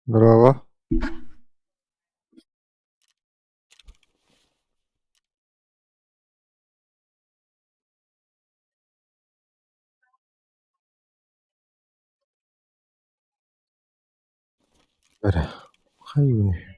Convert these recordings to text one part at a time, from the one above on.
Браво. Эрэ, хайыыбыный?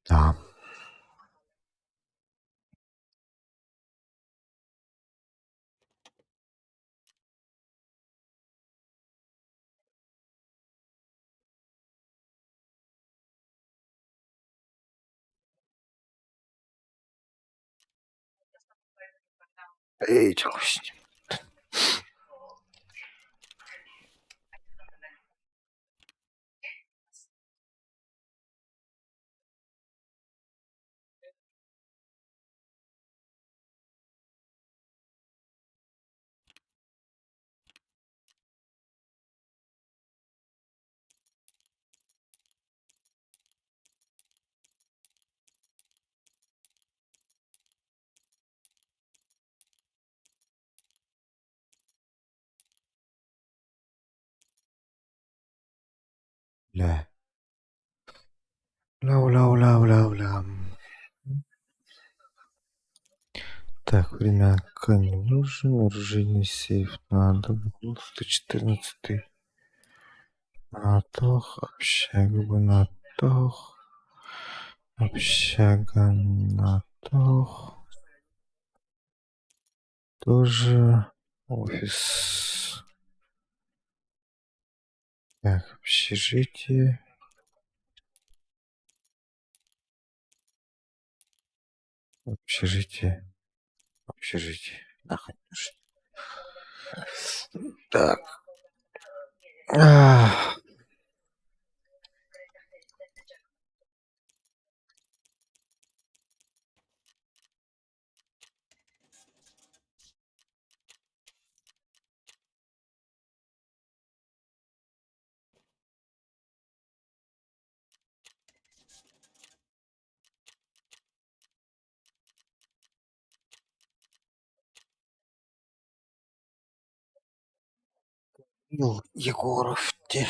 Да. Эй, Бля. Бля, бля, бля, бля, бля. Так, времянка не нужен, оружейный сейф надо. 114. Натох, общага бы натох. Общага натох. Тоже офис. Так, общежитие. Общежитие. Общежитие. Нахуй не нужно. Так. Ах. Егоров те.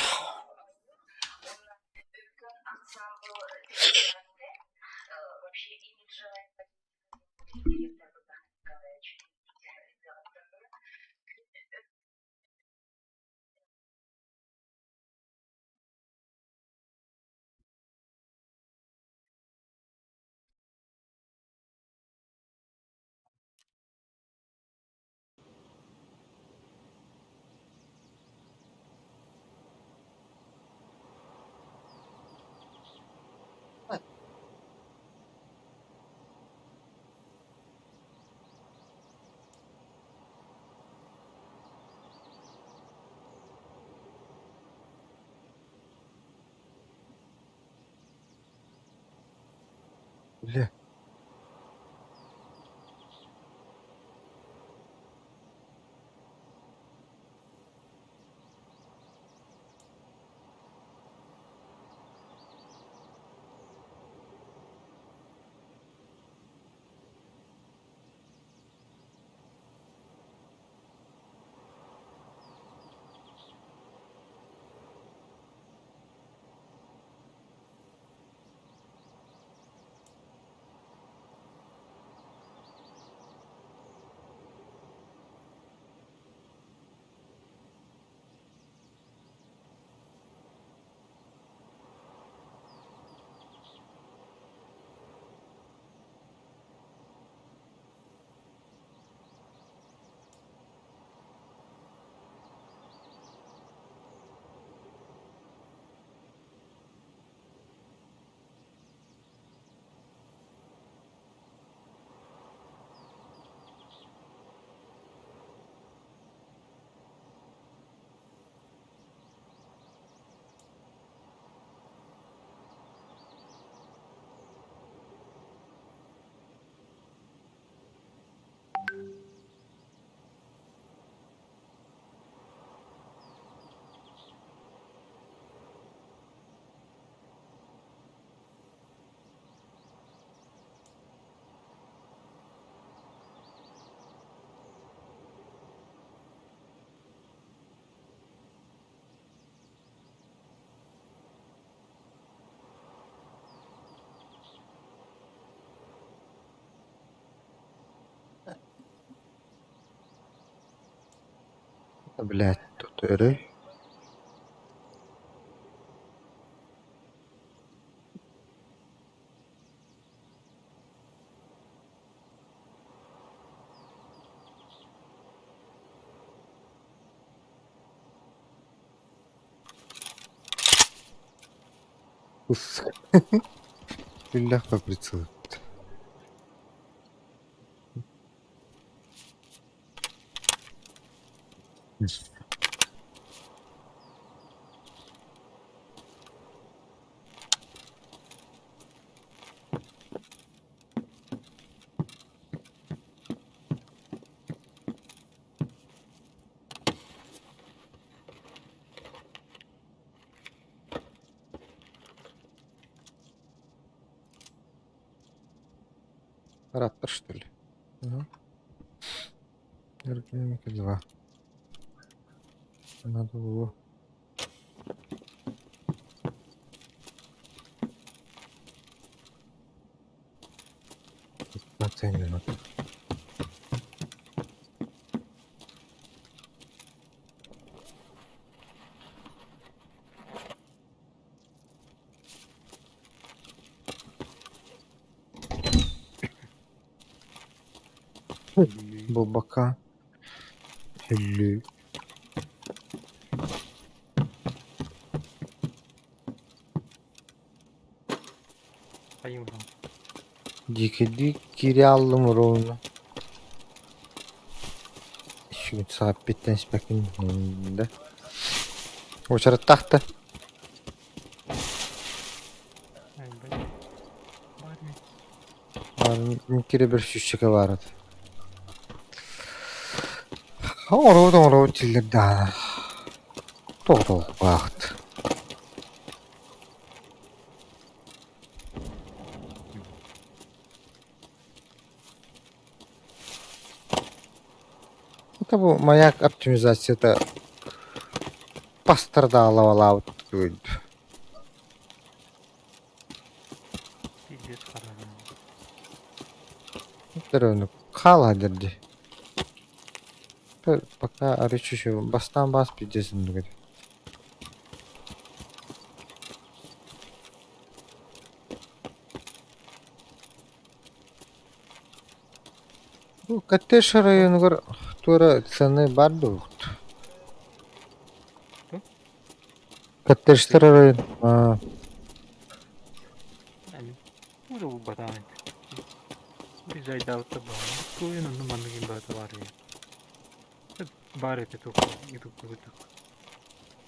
Бля. Блядь, тут өрүй. Биллэх по прицелу. Раптор, что ли? Ага. Аэродинамика 2. Надо было. 15 минут. Буолбакка Һүллүү Хайыылаах Дьиикэйдии киирэ ааллым ровно Сааппиттан испэккин да Уочараттаах да Кире бір сүүсчэкэ баар этэ. Оҥоробут оҥоробут дииллэр даҕаны тоҕо-тоҕо Это бу маяк оптимизацията пострадалабалаабыт Пиздец хараҕа. Хаала дии. Пока арыйчы бастаан баас пиздец оннук этэ. Бу коттедж районугар туора цены баар дуо? Коттеджтар район Булбатаҕын. Бизайдаабыта баҕайы. Туойун онно маннык баата баар Баар этэ туох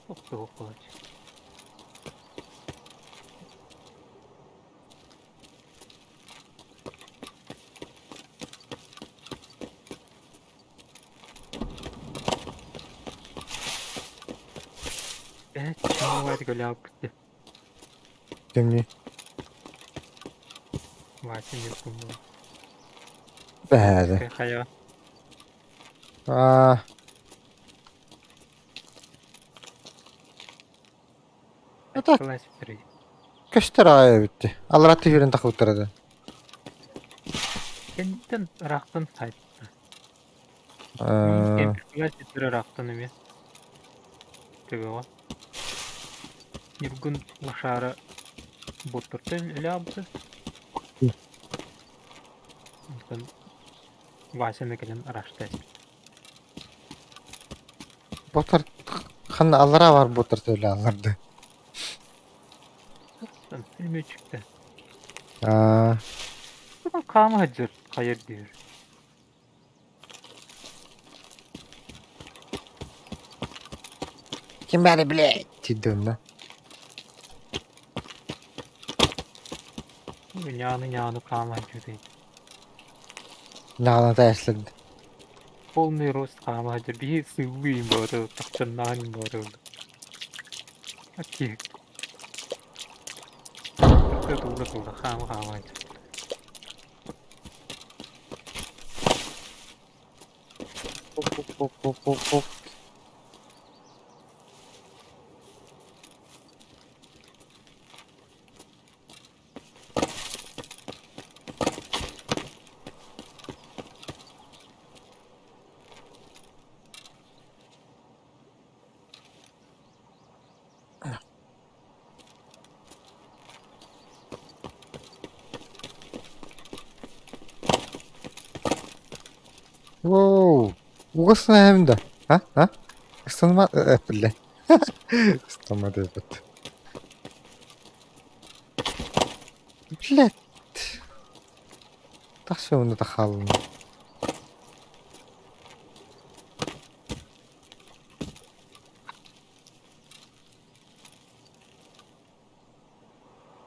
Охто Кимний? Вася не Бэһээдэ. Хайа. Аа. Это көстөр аайы эбит дии. Алларатты үөрэн тахыбыттара да. Кэнниттэн ыраахтан сайтта. Аа. Ыраахтан эмиэ. Төбөҕө. Ньургун лошара боттортон өлөөбүтэ. Онтон Васяны кэлэн араштаа Ботар ханна аллараа бар ботар төлө алларды. Мүчүктэ. Аа. Хаама сылдьар хайар диир. Ким баары блядь диир да. Ньааны-ньааны хаама сылдьар. Наҕана тайасларды. Полный рост хаама сылдьар. Биһи сыллыым бары, тахчаннаан бары. Окей. Тула-тула хаама-хаама сылдьар. Хоп-хоп-хоп-хоп. Воу! Уга станаем да? А? А? Станма... Бля. Станма диэбит. Блядь. Тахса уонна да хааллым.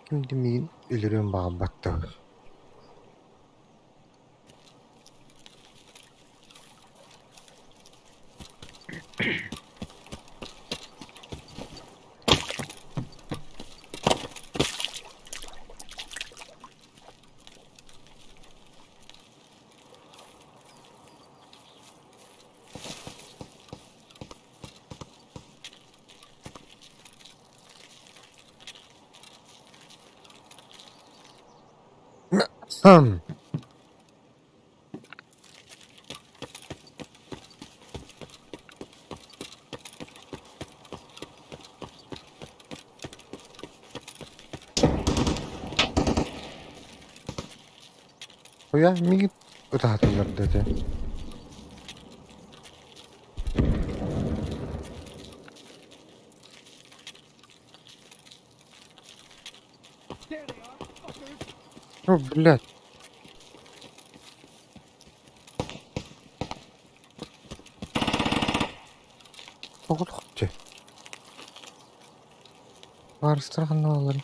Ким да миигин өлөрүөн баҕарбат да Уйа миигин ытаһатыллар да этэ. О, блядь. Тоҕо Барыстар ханна баалларый?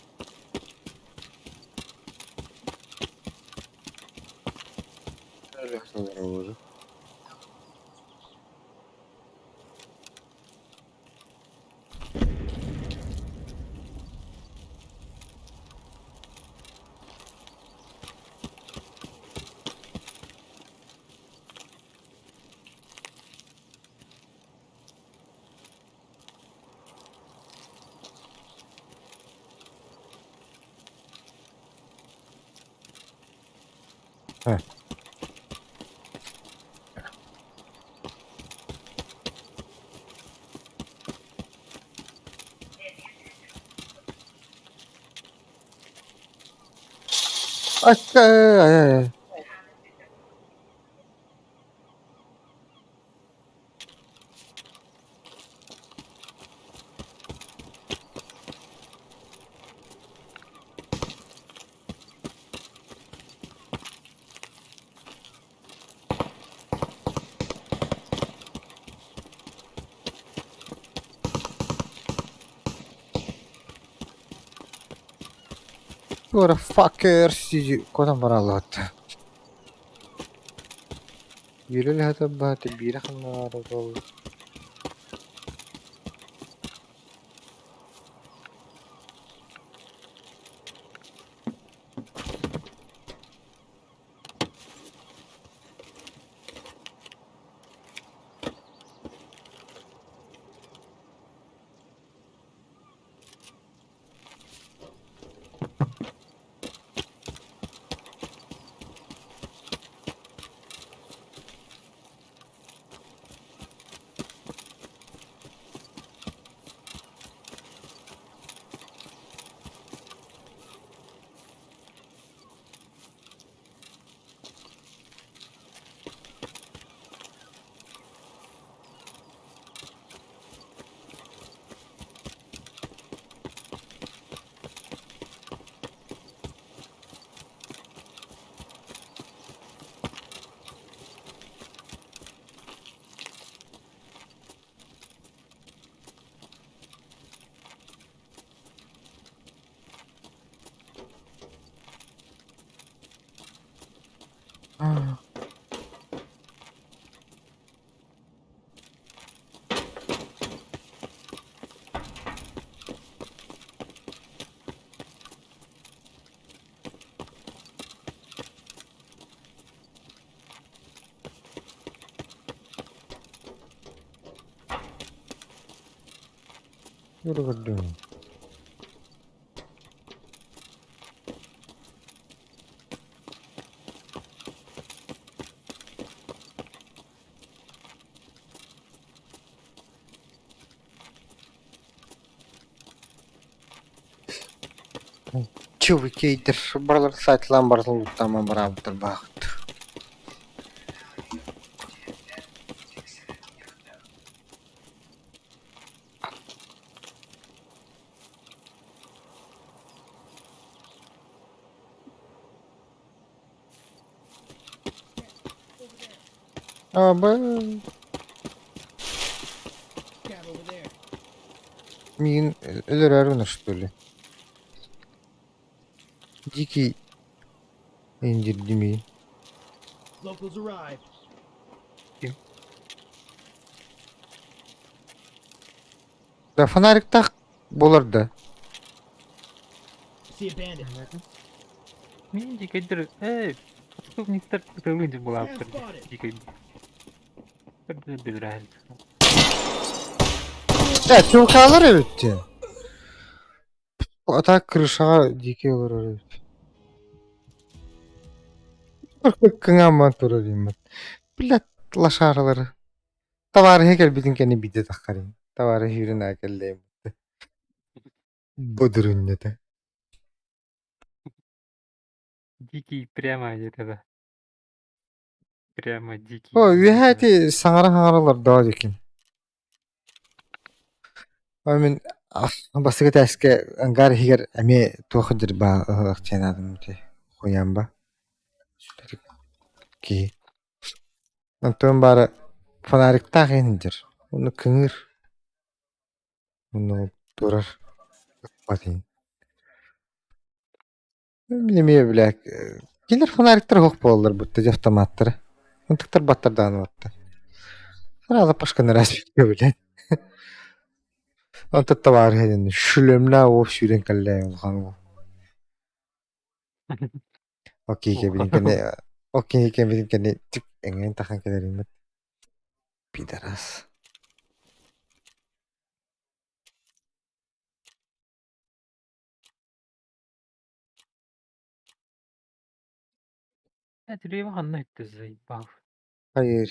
Ай-ай-ай. Motherfucker, куотан бараллыбыт. Үөрэ бааты биирэ ханна буолла. Көрдүм. Чувикейдер барылар сайтылаан барытын луттааман бараабыттар баахыт. Аба миигин өлөрөөрү гынар что ли? Дикий индирдимии. Ким? Да фонариктаах буолар да? Мин дикэйдэр ээ преступниктар ытылыы булаабыттар дикэйдэр. Билэрэ. Э, чулкаалар эбит дии. А так крышаҕа дикий олорор эбит. Кыҥаамман турар иммит. Блядь, лошаралары. Табаарыһы кэлбитин кэннэ биирдэ таххарыҥ. Табаарыһы үүрэн аа кэллэйим. Бодурунньата. Дикий прямо где-то. Прямо дикий. О, үөһээ ити саҥара-саҥара олордоо дикин. О, мин бастакы этээскэ ангар иһигэр эмиэ туох дьырбаа ыһыахчанаатым ити хуйаамба киһи. Онтон баара фонариктаах иһин сылдьар. Уонна кыҥыыр. Уонна турар. Мин эмиэ бля кинилэр фонариктар оһох буолаллар будто дьэ автоматтара. Ынтыктар баттардаан барта. Сразу пашканы разведка блядь. Онтон табаарыһа диэн шлемнаа уоп сүүрэн кэллэ улахан уол. Окей кэбин кэннэ окей кэбин кэннэ тик эҥин тахан кэлэриммит. Пидорас. Э, ханна иттэ заебал. Хайыр.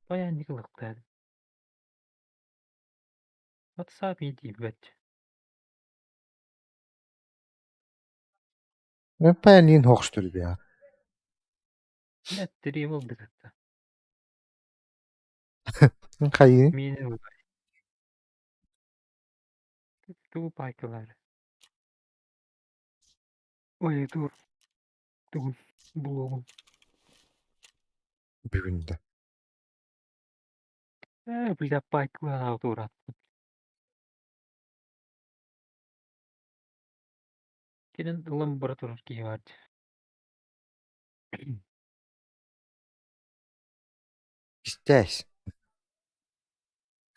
Баянник ылыктаады. WhatsApp иитиибэт. Паянин хоқштур биа. Блядь, тревел дыкатта. Хайы. Миэнин Тугу паайкалаары. Ой, тур. Тугун булуоҕум. Бүгүн да. Э, бля, паайкалаах туорааттым. Кэлин ылан бара турар киһи баар дии. Истээс.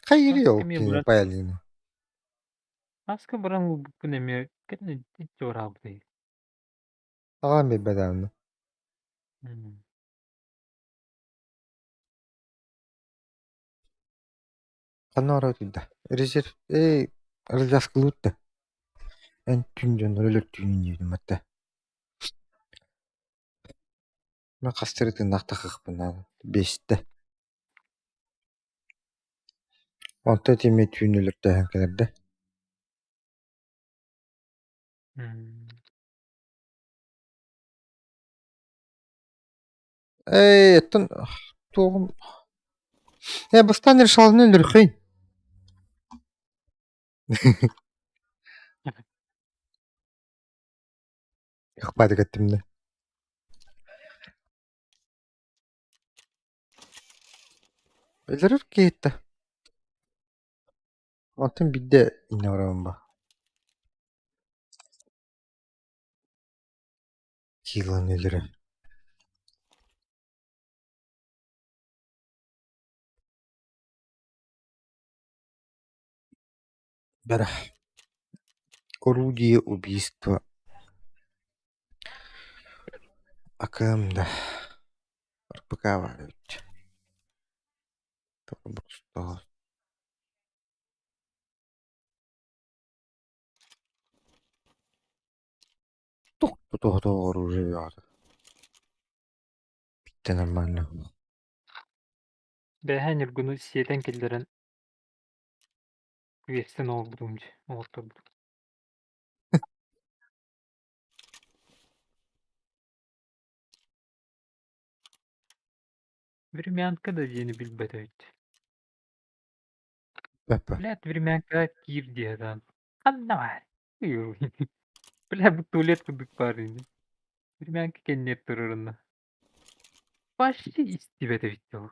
Хайыр Аска ол эмиэ кини баран паялина. Аска баран ылбыккын эмиэ кэлин туораабытай. Аҕам билбэтэҕинэ. Ханна барар да? Резерв эй развязкалыыр да. Эн түн дьоннору өлөртүүнүн диэбитим батта. Мен хастары тыыннаах тахыахпын биэстэ. Онтон ити түүн өлөртөөһүн кэлэрдэ. Эй, оттон туоҕум Ээ, бастаан решаланы өлөрөххөйүн. Ыхпаатык эттим да. Өлөрөр киһиттэ. Онтон биирдэ иннэ барабын ба. Кииланы өлөрөн. Бэрэ. Орудие убийства. Акым да. РПК баар эбит. Туох оружие бөҕөтө. Бүттэ нормально. Бэҕэһээ Ньургуну сиэтэн киллэрэн үөстэн оҥорбутум дии, оҥорторбутум. Времянка да диэни билбэт эбит. Пеппа. Блядь, времянка киир диэтэн. Ханна баар? Бля, бу туалет курдук баар ини. Времянка кэнниэр турарына. Почти истибэт эбит дуу.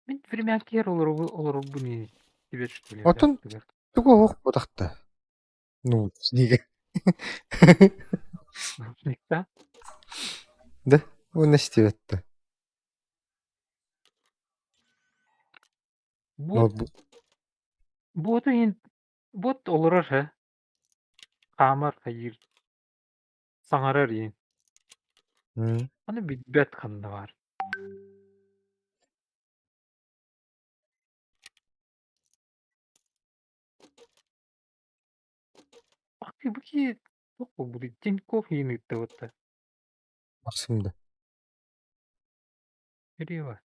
Мин времянкигэр олорорбун истибэт что ли Оттон аттыгар. тугу оһох буотахта? Ну, снига. Наушникта? Да, уонна истибэт да. Бот Ноутбук. Боту иһин бот олорор һэ. Хаамар хайыыр. Саҥарар иһин. Аны билбэт ханна баар. Ах ты бу киһи туох буолбутуй? Тинькофф иһин ыытта бытта. Максим да. Кирилла.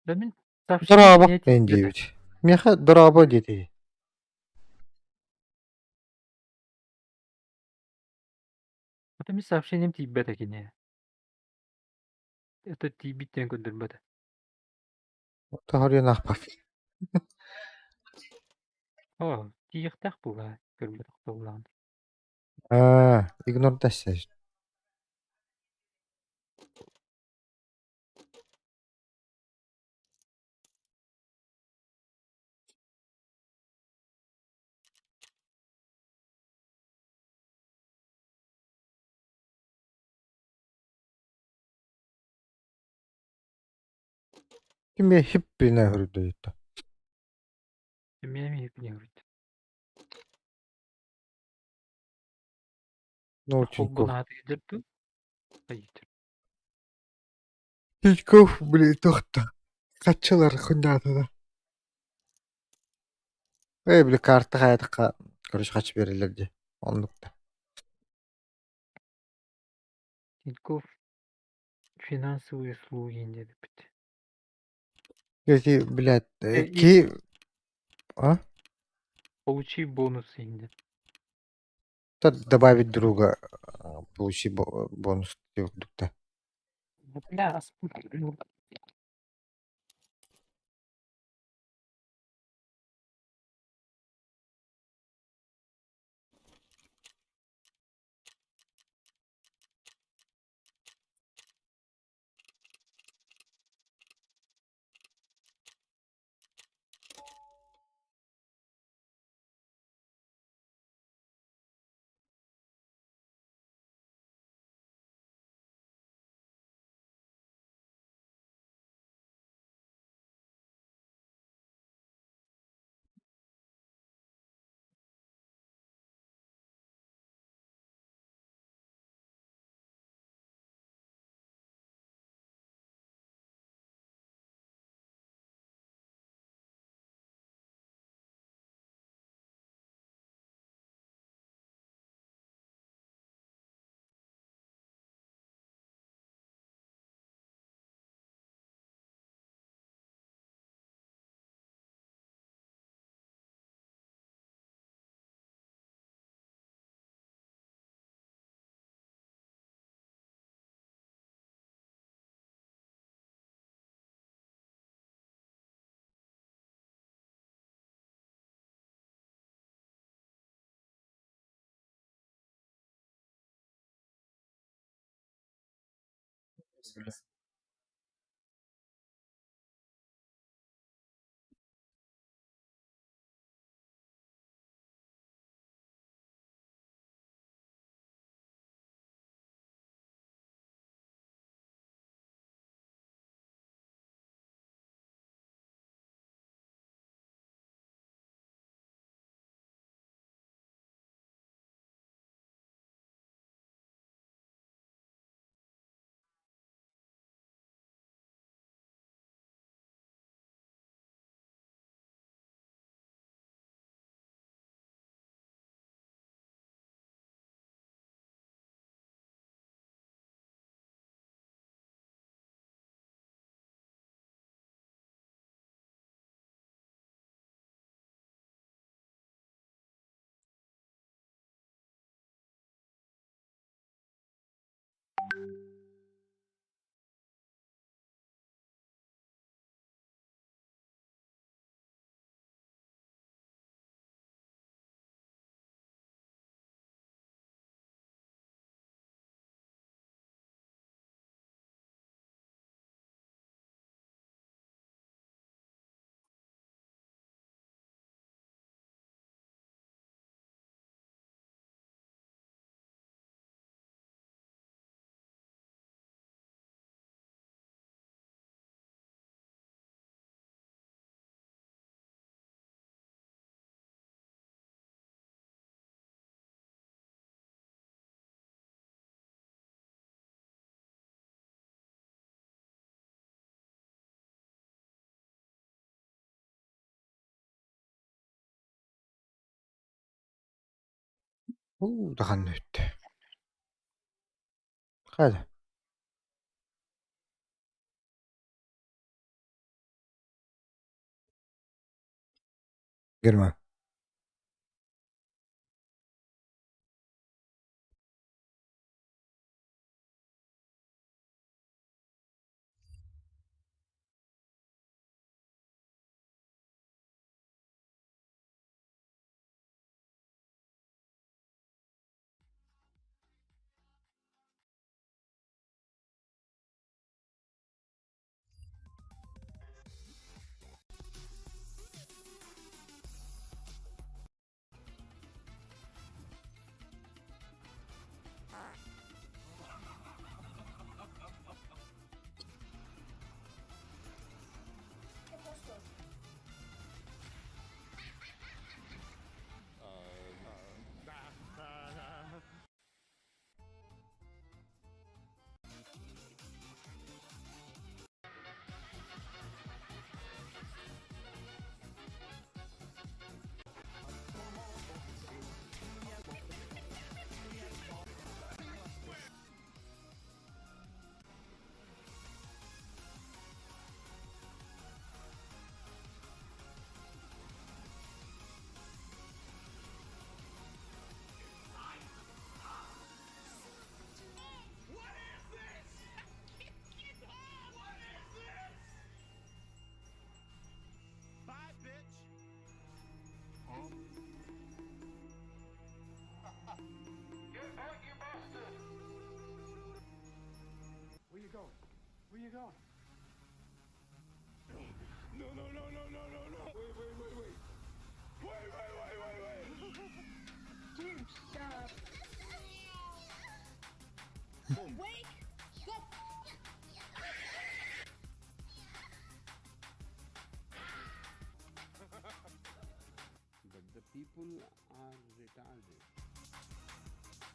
Да мин сообщение Дорообо не эн тиийбэтэ. диэбит. Миэхэ дорообо диэтий. Это мин сообщением тиийбэтэ кини. Это тиийбит диэн көрдөрбөтө. Тоһоруйан аахпат. Оо, тиийиэхтээх буолаа, көрбөтөх буоллаҕына. Аа, игнордайся. Ким хиппинэ хөрдөйүттэ. Эмиэ эмиэ хиппинэ Ну, Холбун Тинькофф. ааты иһдэр дуу? Хайыытыр. Тинькофф, блин, туохта. Хаччылар хундаатыда. Э, били карта хаятыкка, короче, хач берилер дии. Оннукта. Тинькофф финансовые услуги диэбиппит. Эти, блядь, Э, и ки... А? получи бонусы инде. Добавить друга, получи бонус курдукта. Бля, Уу даҕаны бүттэ. Хайа Герман.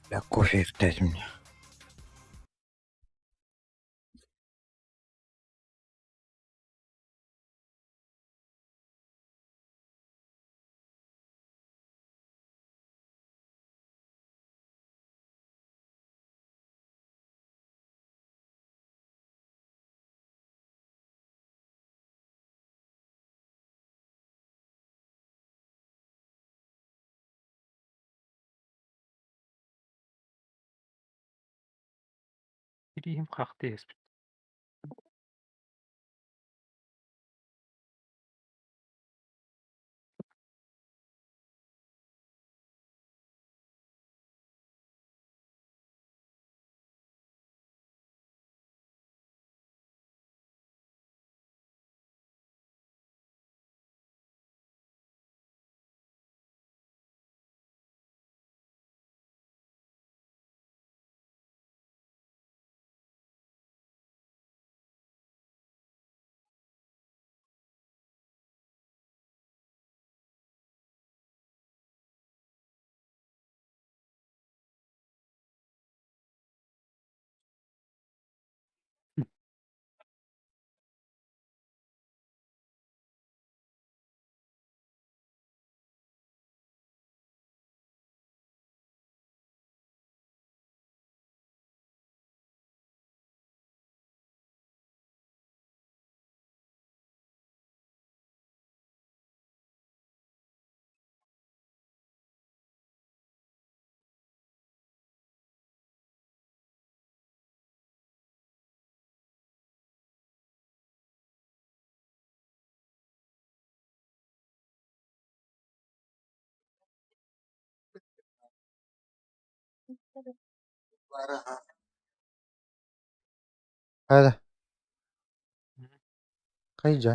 Бля, кофе дайте мне. Тирииһим хахтыы эспит. Хайа хайдьа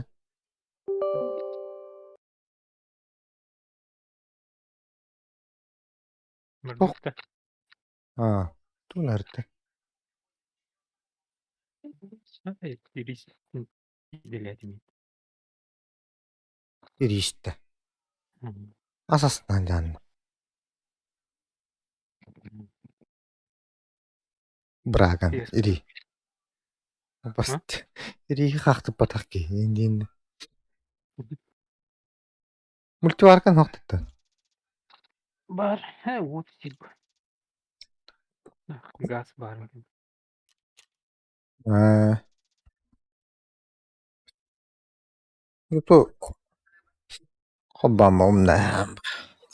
Туох Мөрдүктэ. Аа, тугун Тириис идэлээтим. Ириистэ. Ас астаан дьаанна. Браган ири. Баст. Ирииһи хаахтыппатах киһи диэн. Мультиваркан хохтуттан. Бар, уот сир. Газ баар. Аа. Ну то холбооммом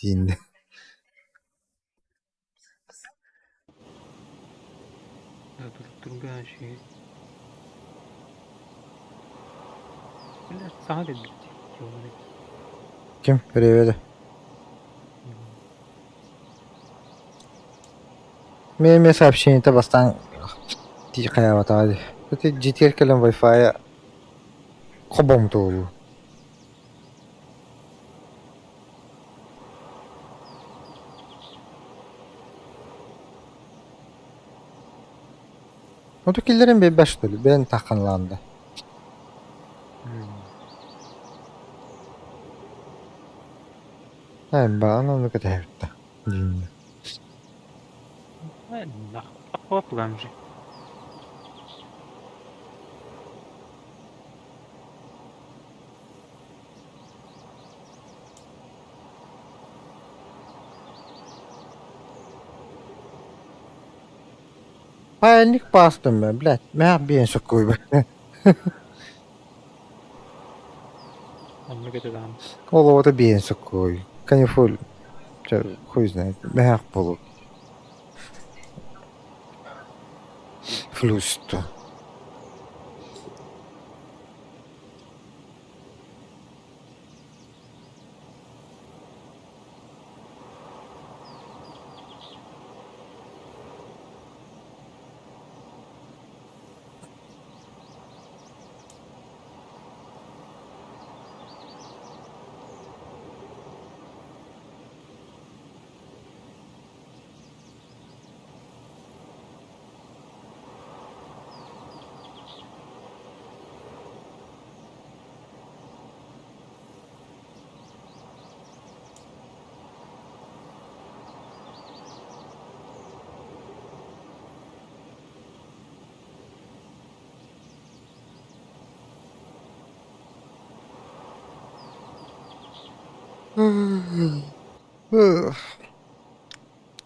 диин. Другая жизнь. Бля, саҥа кэлбит дии. Ким? Привет. Мин сообщение бастаан хайаабатаҕа дии. Ити дьиэтигэр кэлэн Wi-Fi хобомтуолуу. Оту киллэрэн биэрбэт что ли? Бэйэн тахханлаан да. Баҕан ону кэтэһэбит да. Нахуй же. Паяльник паастым бэ, блядь, мээх биэн соккуйба. Оннук этэ даҕаны. Ол оҕото биэн соккуй. Канифоль, чэ, хуй знает, мээх буолуо. Флюсту.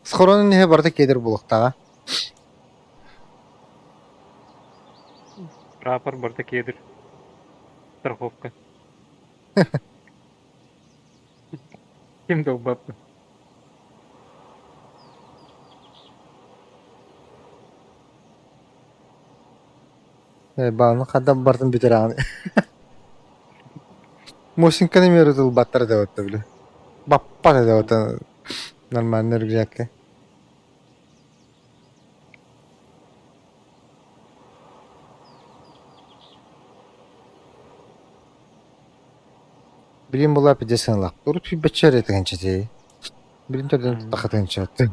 Схоронун иһэ барыта киэдэр буолуохтааҕа. Прапор барыта киэдэр. Страховка. Ким да ылбаппын. Бааны хадам бартын бүтэрэҕин. Мосинканы эмиэ ырытылбаттар да вот били. Баппат да вот нормально рюкзакка. Билим була пидесен Урут бачча этигэнчэтий. Билим төрдөн тахатыгынчаты.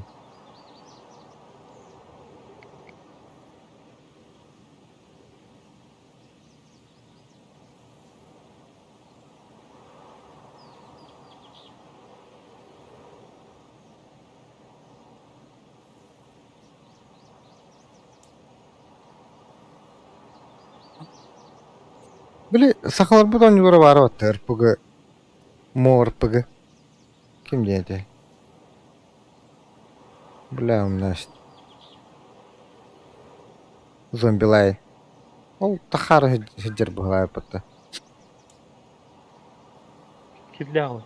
Били сахаларбыт оонньуулара баара баттар РПГ, МО РПГ. Ким диэн этэй? Бля, у нас зомбилай. Ол тахаары сылдьар быһылаабыта. Киллээҕин.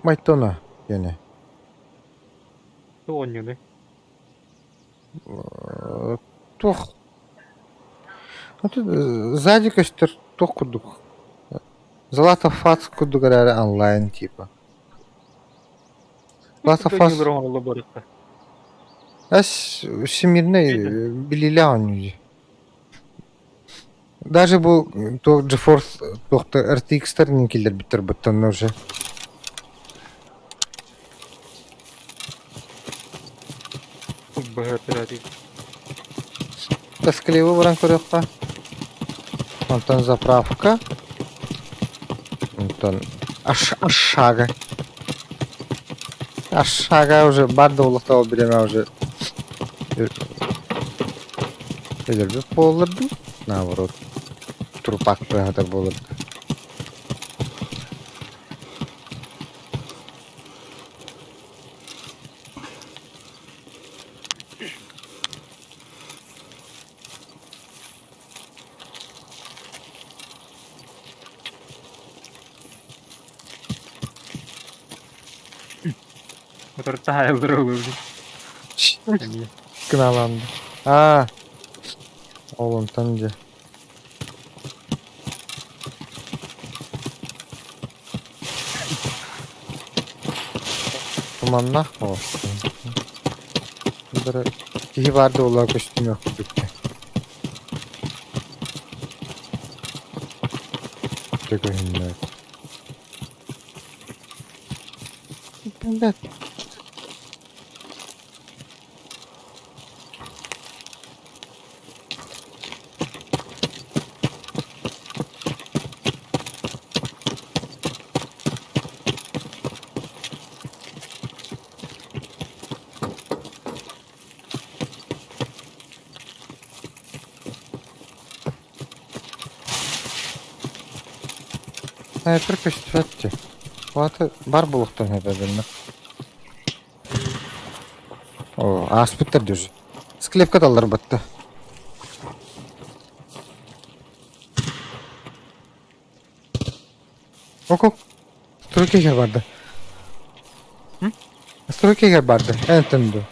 Майтона диэни. Туох оонньууну? Туох сзади көстөр туох курдук Золото Фац курдук эрээри онлайн типа. Last of Us Эс всемирный билиилээх оонньуу Даже бу туох GeForce туохта RTX-тар киллэрбиттэр быттанна уже. Тоскливо баран көрүөххэ. Онтон заправка. Онтон ашшага. Ашшага уже бар да улахтаҕа бириэмэ уже өлөрбүт буоллар дуу, наоборот трупак тыаһатар буолар дуу. Утары таһаайыллар олорбут. Эмиэ. Кынаалаан. Аа, ол онтон дьэ. Туманнаах буолуохтун. Киһи баар да буоллар көстүмүөх курдук Дьэ көһүннэ. Билбэт. Снайпер көстүбэт дии. Хвата бар буолуохтан сөп эбиннэ. О, ааспыттар дьэ уже. Склепка талларбатта. Ок, стройка иһэр барда. Стройка иһэр барда. Эн дуо?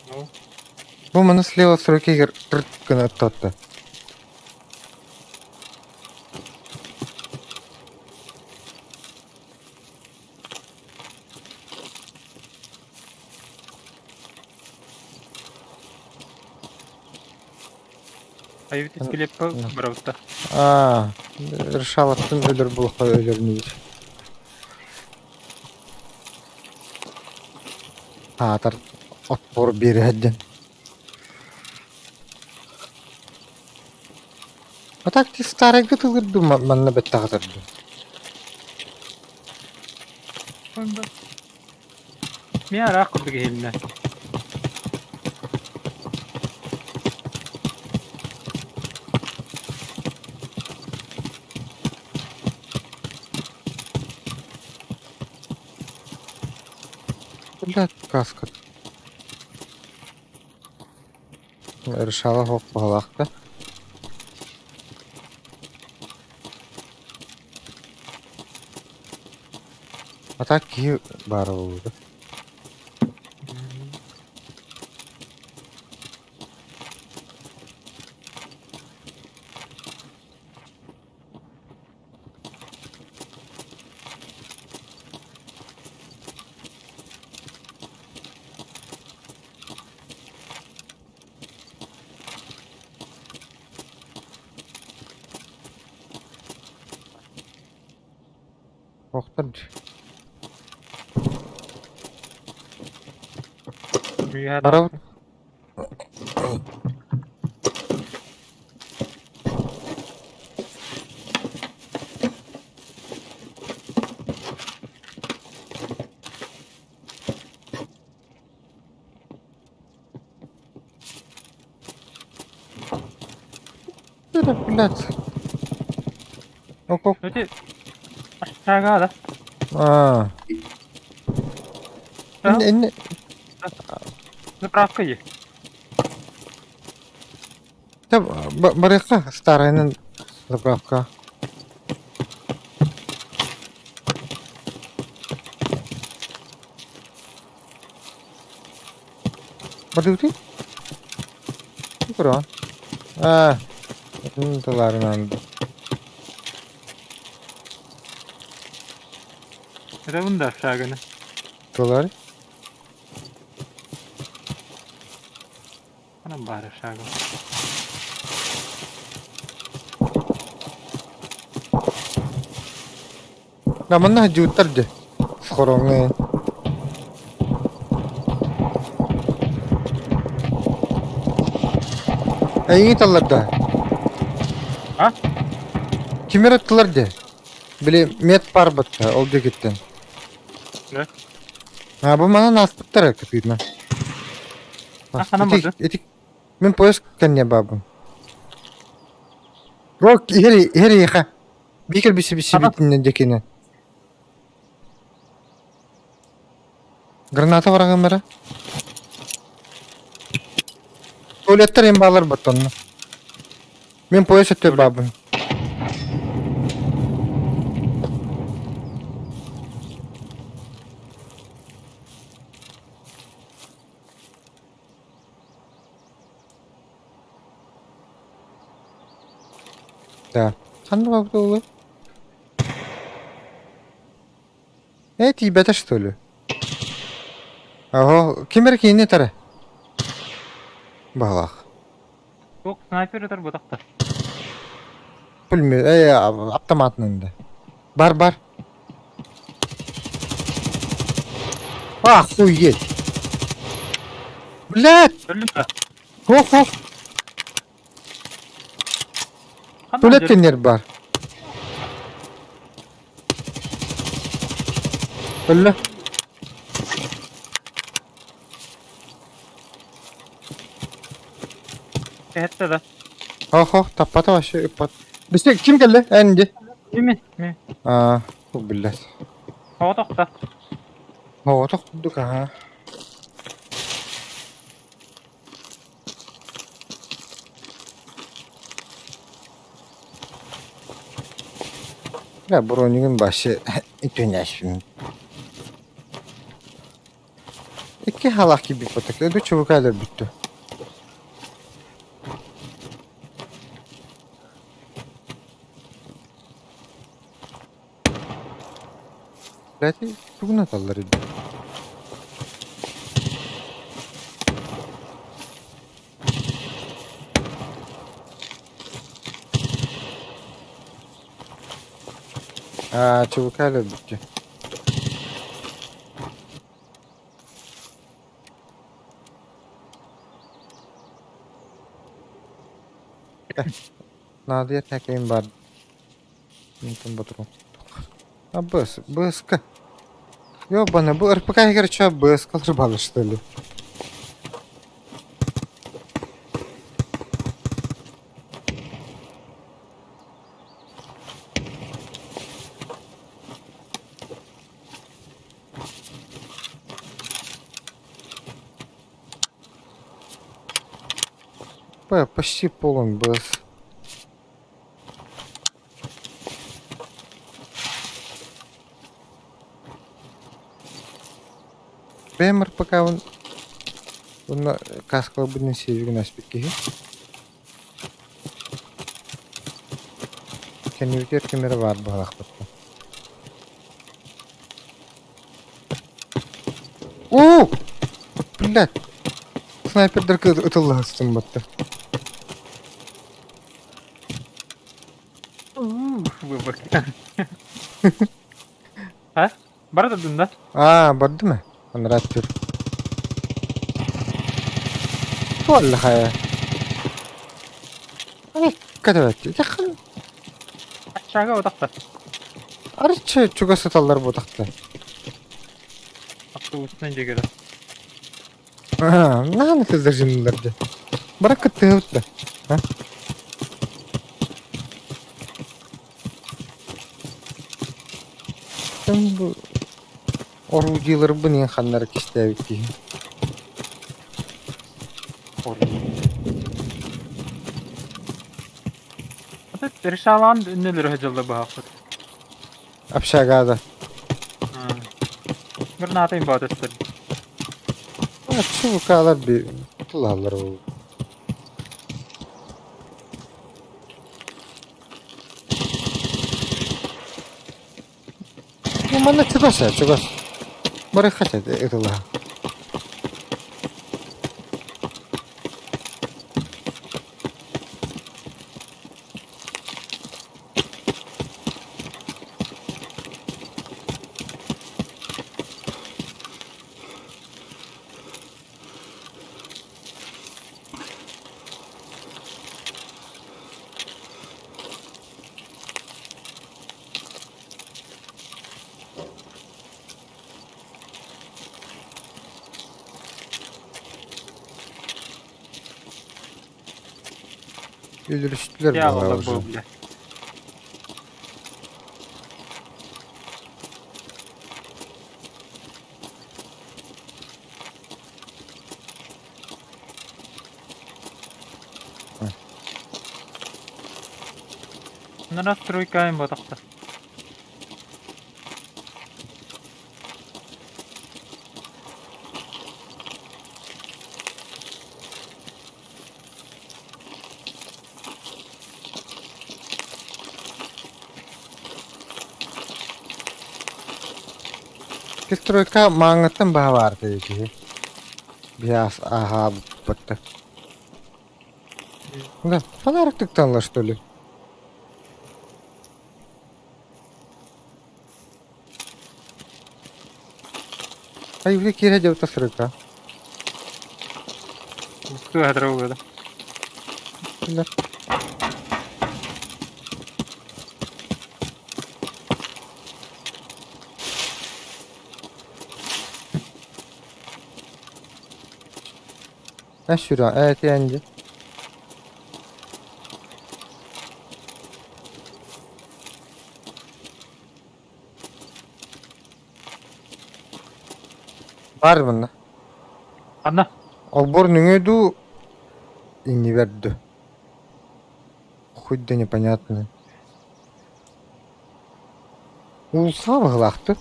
Ну? Бу маны слева стройка иһэр тырт гына ыттатта. Айбыт скелеппа барабытта. Аа, решалаттан өлөр булха өлөрнүбүт. Аатар отпор биэрэһэдден. А так ти старайга тылырды манна бэттаҕатарды. Мин араах курдук иһилинэ. Блядь, каска. Решала хоп баһалаахта. А так киһи баара буолуо. Охтор Барабыт. Это, блядь. Ок, Эти Ага, да. А. Энэ Заправка есть. Тэ барыахха старайынан заправка. Бардыбытый? Көрөҕүн. Аа, тылларынан Это вон шаганы. Тыллары? Анан баары шагы. Да манна дьууттар дьэ. Хороҥҥа. Эйигин талларда. А? Кимер аттылар дьэ. Били мед парбатта ол диэкиттэн. Да? А бу манан ааспыттара кытыытынан. А, ханан Ити, барды? ити мин поезд кэннэ баабын. Рок иһэр иһэр иһэ. Биир биси биси битиннен декинен. Граната бараҕым эрэ. Туалеттар им баалар баттонно. Мин поезд өттө баабын. Да. Ханна барбыта буолуой? Ээ, тиийбэтэ что ли? Оһо, ким эрэ кинини этэрэ? Баҕалаах. Суох, снайпер ытар ботахта. Пулемет, автоматынан да. Бар, бар. Охуеть! Блядь! Өллүм да. Хоп, хоп. Туалет кэннигэр баар. Өллө. Эһэттэ да. Охо, таппата вообще ыппат. Бисте ким кэллэ? Эн ди. Мин, мин. Аа, биллэс. Оҕотохто. Оҕотох курдук аха. Бля, бронигын вообще үтүнэшпин. Икки халах киирбит ботак. Өдө чубука өлөрбүттү. Блядь, тугун аталлар эбит. Аа, чубука өлөрбүттү. Наадыйар тэкэйим баар Онтон ботурун А быс, быска. Ёбана, бу РПК иһигэр чё быскалар бааллар что ли? П, почти полон бс. Бэйэм РПК-бын уонна кааскаларбын сиэбигин аспыт киһи. Кэннибитигэр ким эрэ баар быһалаахпыт. Уу! Блядь! Снайпердар ытыллаһыстым батта. Выбор. А? Бара турдун да? Аа, бардым ээ. Анараа түр. Туолла хайа. Кэтибэт. Аччаага утахта. Арыччы чугас сыталлар буотахта. Автобуснай дьиэгэрэ. Аа, наһаа кыздыржыннылар дьэ. Бара кыттыһыбыт да. А? Бу орудиеларбын иһин ханнара кистээбит киһи. Решалаан үннөлөрө дьылла быһаахпыт. Общагада. Гранатайын баатыстыр. Чубукалар би тулалар ол. Ну, манна чугас ээ, чугас. Бары хотят ытылаһа. Өлөрүстүлэр Я буолла аҕалла уже. бу бля. Настройкаем ботахта. Иккис тройка мааҥҥыттан баһа баар киһи. Биһи аһаабыппыт. Да, фонарик тыкталлар что ли? Айвли киирэ дьабыта сырыка. Туһа буолла. Билэр. Э сүрэ, э тиэнди. Бар мына. Анна. Олбор нөҥүө дуу, иннибэр дуу. Хуй да непонятно. Уулусса быһыылаахтык.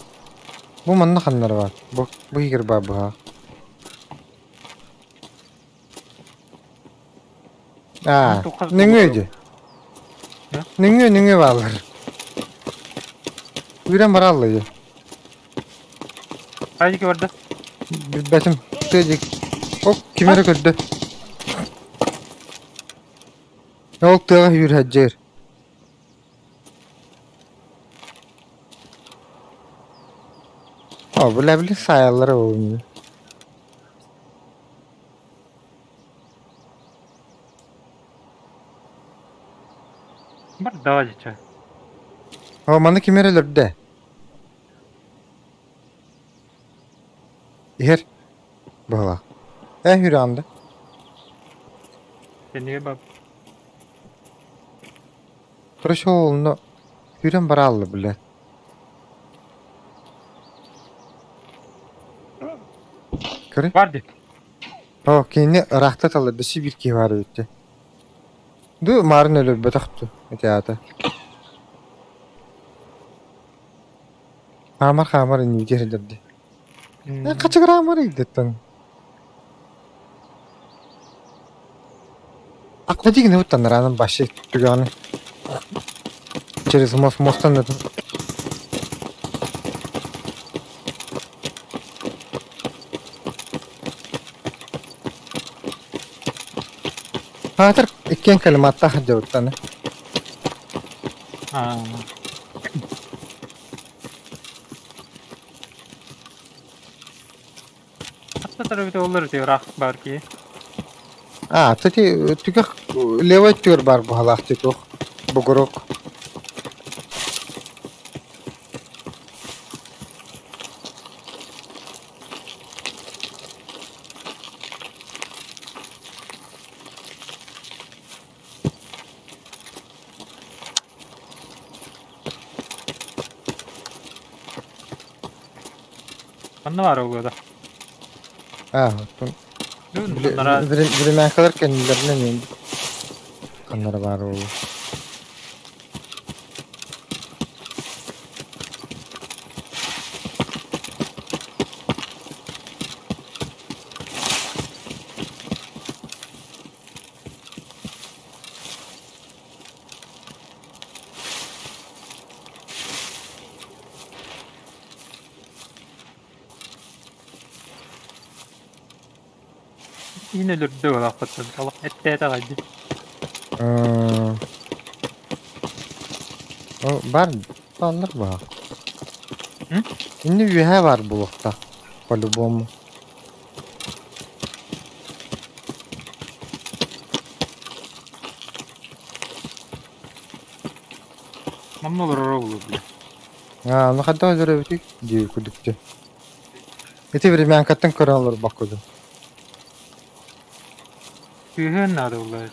Бу манна ханнара баар? Бу, бу иһигэр баар быһаа. Аа, нөҥүө дии. Нөҥүө нөҥүө бааллар. Үүрэн бараллар дии. Хайдики барда? Билбэтим. Тыа диэки. Оп, ким эрэ көрдө. Ол тыаҕа үүрһэддьиэр. О, бля, били саайаллара ол Бар давай дича. О, маны ким эрэ өлөрдө. Иһэр. Быһалаах. Э, үрэҕинде. Кэннигэ бап. Короче, ол онно Күүрэн бараалла, блядь. Көрүй. Бар дии. О, кинини ыраахта талларда сибиир киһи баар эбит дии. Ду маарын өлөрбөтөх дуу ити аата. Хаамар хаамар иннибитигэр сылдьар дии. Э, хачыгыраамар ыйдыттан. Акватик не уттан вообще түгэҕин через мост мостан Хаатыр иккиэн калиматтаах сылдьабыттан. Аа. Хатта оллар ити ыраах баар киһи. А, кстати, түгэх левой өттүгэр баар быһалаах титух бугурук. Ханна баар буолуо да? А, оттон времянкалар кэннилэринэн ханнара баар буолуо. Иин өлөрдө буолаахпыттан олох эттээтэ аҕай дии. О, бар, бааллар баар. Инни үөһээ баар буолуохтаах, по-любому. Манна олороро буолуо бile. Аа, ну хайдах өлөрөбүтүй дии курдук дии. Ити времянкаттан көрөн олорбоккутун. Күүһүөн наада буолла.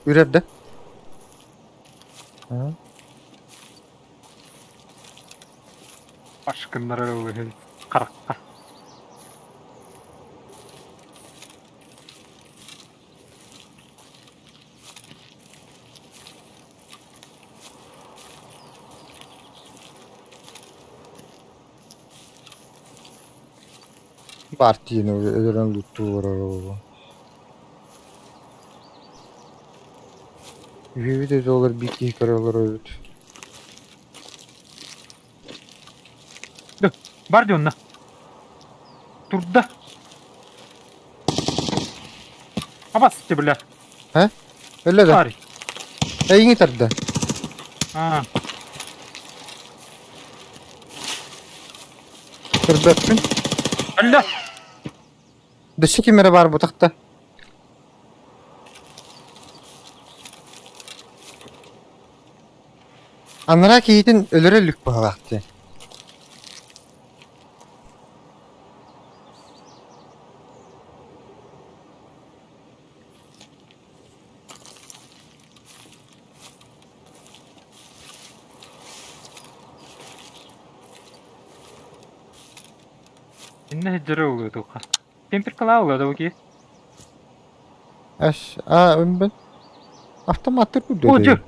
Үрэр да? Аа. Ашкыннар ылыһын харахха. Баар тиийэн өлөрөн лууттуу олорор. Үһүбүт этэ олор биир киһи көрө олорор эбит. Бар дии онно. Турда. Абас бля. Э? Өллө да? Парень. Эйиҥи тарда. А, Көрбөппүн. өллө. Дөссө ким эрэ баар бутахта. Анараа киһитин өлөрө илик быһалаах дии. Иннэ сылдьара буолуо туохха. Темперкалаа буолуо да бу киһи. Аш, а, бен автоматтар О, курдук. дьэ!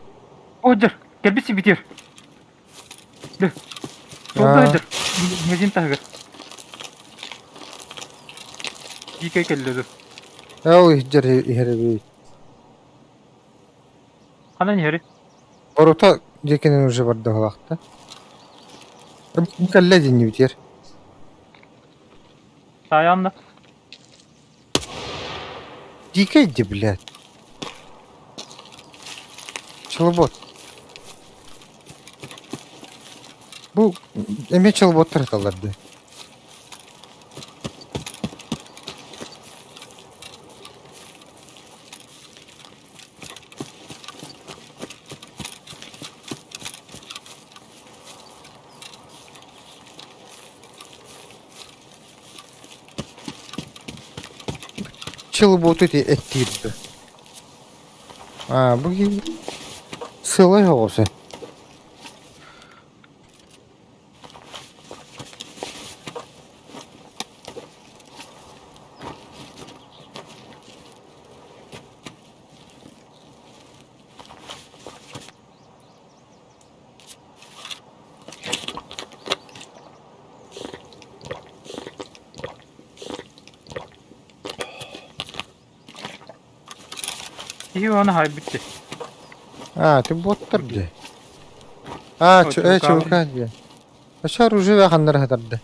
О, дьэ! Кэлбит сибитиэр. Дэ. Суолга сылдьар. Магазин таһыгар. Дикэй кэллэ дуу. Ол иһдьэр иһэр эбит. Ханан иһэри? Борута дьиэкинэн уже барда Кэллэ диннибитиэр. Таайаҕын да? Дикэй ди, блядь. Челобот. Бу эмиэ челоботтар ыталлар дии. Челоботу ити эттиир дуо? Аа, бу киһи сылай оҕуса. Киһи ону хайбыт дии. Аа, ты боттар дии. Аа, О, э, чулкаан. чулкаан дии. Өссө оружие ханнара хатарды.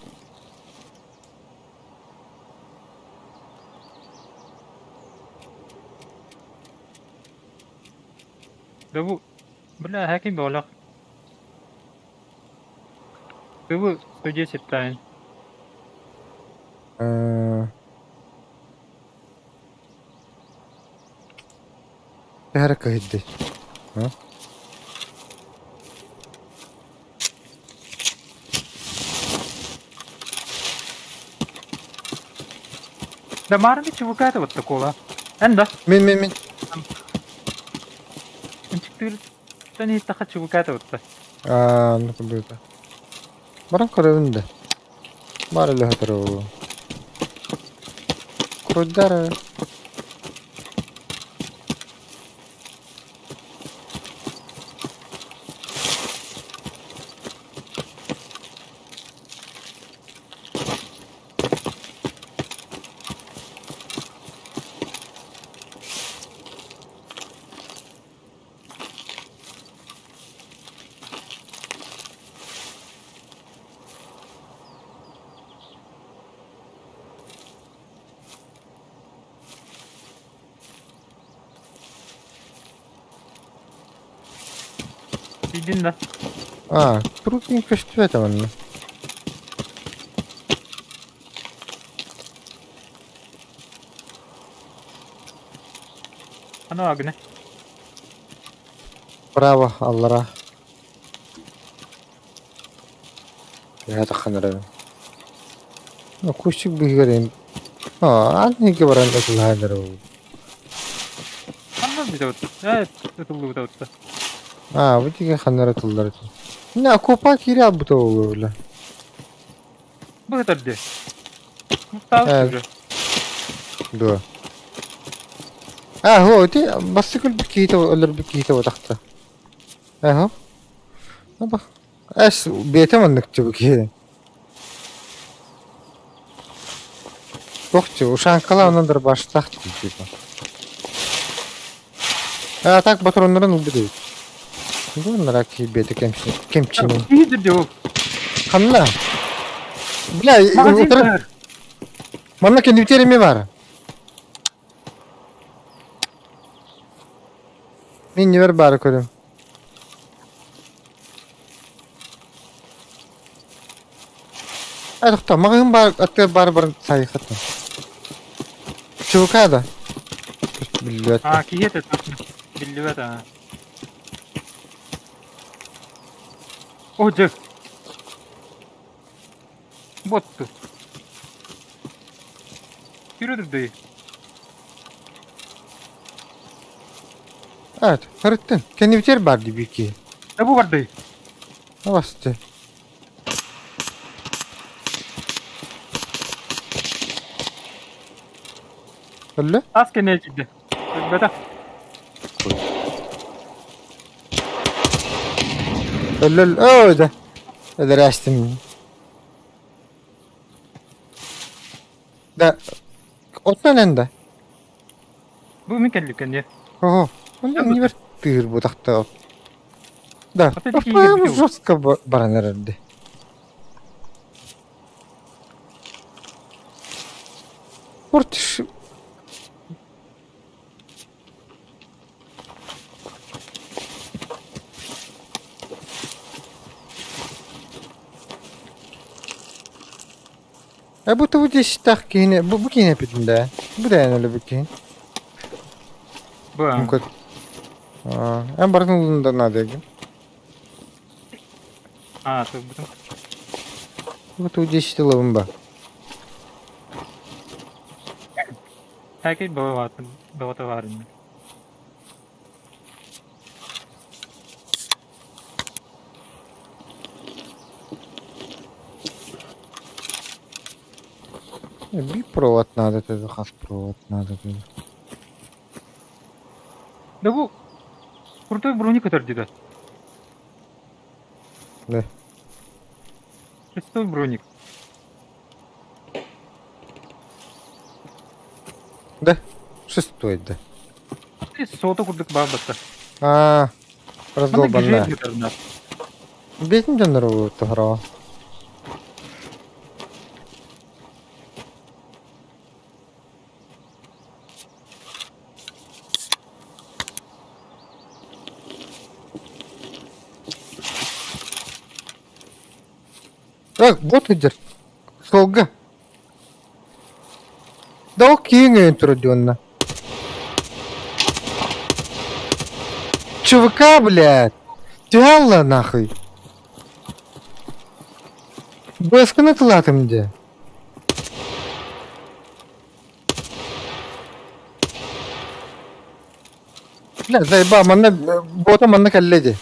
Да бу, бля, хаким буолах. Тылы 110 тайн. Төһө кыһыйдый? Да маарга чуваката вот такого. Эн да. Мин мин мин. Ынчыктыыртан иһиттэххэ чуваката вот Аа, ну курдук. Баран көрөбүн да. Бар эле өтөрө Курдары. Тиийдин да. Аа, трутин көстүбэт манна. Аны агына. Браво, аллара. Төһө таххан эрэбин. Кустик быыһыгар эм Аа, аан баран ытылаһан эрэ Ханна бүтэ Э, ытыллыбыта утта. Аа, бу тиги ханна эрэ ытыллар этэ. Не, окопа киирэ албыта буолуо бile. Быһытар дии. Муттаабыт Э, уже. дуо. Аа, һоо, ити бастакы өлбүт киһитэ өлөрбүт киһитэ буотахта. Эһо. Аба. Эс, бэйэтэ маннык бу киһи. Туох ушанкалаанан дарбаштаах типа. А так патроннарын ылбыт эбит. Буоннара киирбиэтэ кэмчини. Киһи дии ол. Ханна? Бля, Магазин утары... баар. Манна кэннибитигэр эмиэ баар. Мин иннибэр баары көрүм. Ай, тохтоо, маҕаһыын баар, аттыгар баары баран саайыаххыт. ЧВК да? Биллибэт. А, киһи этэ биллибэт аа. О, дьэ. Вот тут. Yürüdür Evet, харыттын. Кэннибитигэр баар дии биир киһи. Да бу бардый. Авасты. Өллө? Тас кэннэ киирдэ. Өлбөтөх. Өллө, өллө. Өө, Өлөрөөстүм. Да, оттон эн да. Бу мин кэллик кэнниэ. Ого, онно иннибэр тыыр бутахта. Да, Ата киирбит жестко баран эрэрди. Портишь. Э бу тугу диэстээх киһини бу бу киһини эппитим да бу дээн өлөбүт киһин Бу эн барытын ылын да наада эгин А, тылбытым. Бу тугу диэсти ылабын ба Сәкей бөҕөтө баар ини. Биир провод надо этэ хас провод надо этэ Да бу крутой броник көтөр дии да. Да. Шестой броник. Да, шестой, да. Сота курдук баар батта. А, раздолбанная. Бетин дьоннору туһараҕа. Так, вот идет. Солга. Да окей, турдённо. ЧВК, блядь! Тялла нахуй! БСК тылатым де. Бля, заеба, манна, бота манна кэллэ дии.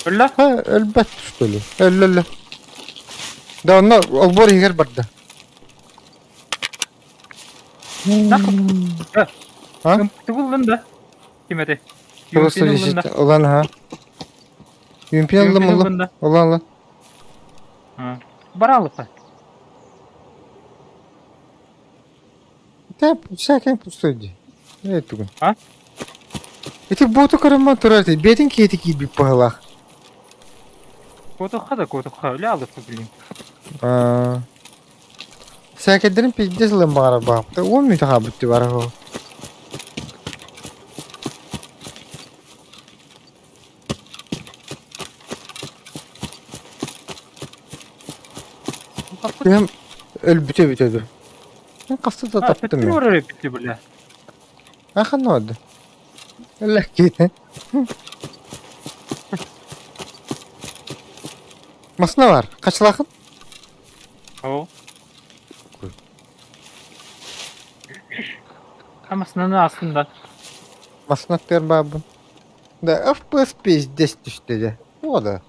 Өллө? Ха, өлбөт, что ли? Өллө, өллө. Да, онно олбуор иһигэр барда. А? Тугу ыллын да? Ким этэй? Просто Юмпин ыллын да. Ылан, ха. Юмпин ыллым, ыллым. Юмпин ыллын да. Ылан, ылан. Баралыка. Да, всякий пустой дии. Э, тугун. А? Ити боту көрөммөн турар ити. Бэйэтин киһити киирбит быһыылаах. Куотухха да куотухха. Үлэ алыппы билим. Аа. Сээкэйдэрин пиздец ылыан баҕарар баҕаппыта. Уон мүнүүтэ хаалбыт дии бара Түһэм өлбүтэ эбитэ дуу. Мен хаста да таптым мен. Төттөрү эппитти бля. Ахан оду. Өлөккиитэ. Масына бар. Хачылаахын? Ол. Хамасынаны астында. Масына аттыгар баабын. Да, FPS пиздец түстэ дьэ. О да.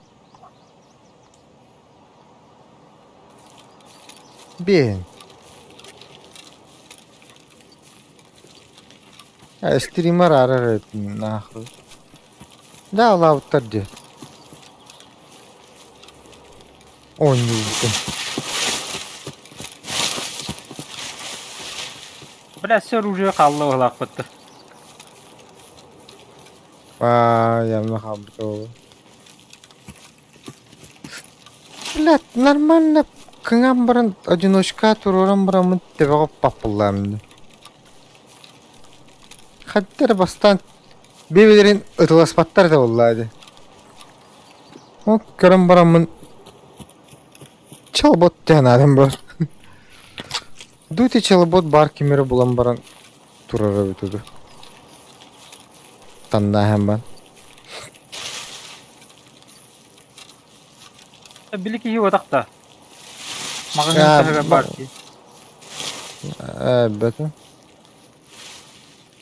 Биэн. Э, стример арар нахуй. Да, алаабыттар дии. Оонньуубутун. Бля, все оружие хаалла быһылаахпыт. Аа, явно хаалбыта буолуо. Блядь, нормально кыҥаан баран одиночка туруоран бараммын төбөҕө паппыллааммын. Ханна эрэ бастаан бэйэлэрин ытыласпаттар этэ буоллаа дии. Ол көрөн бараммын чалбот диэн аатым бар. Дути чалбот баар ким эрэ булан баран турара эбит үһү. Таннааһын бан. Били киһи уотахта. Маҕаһыын таһыгар баар дии. Эбэтэ.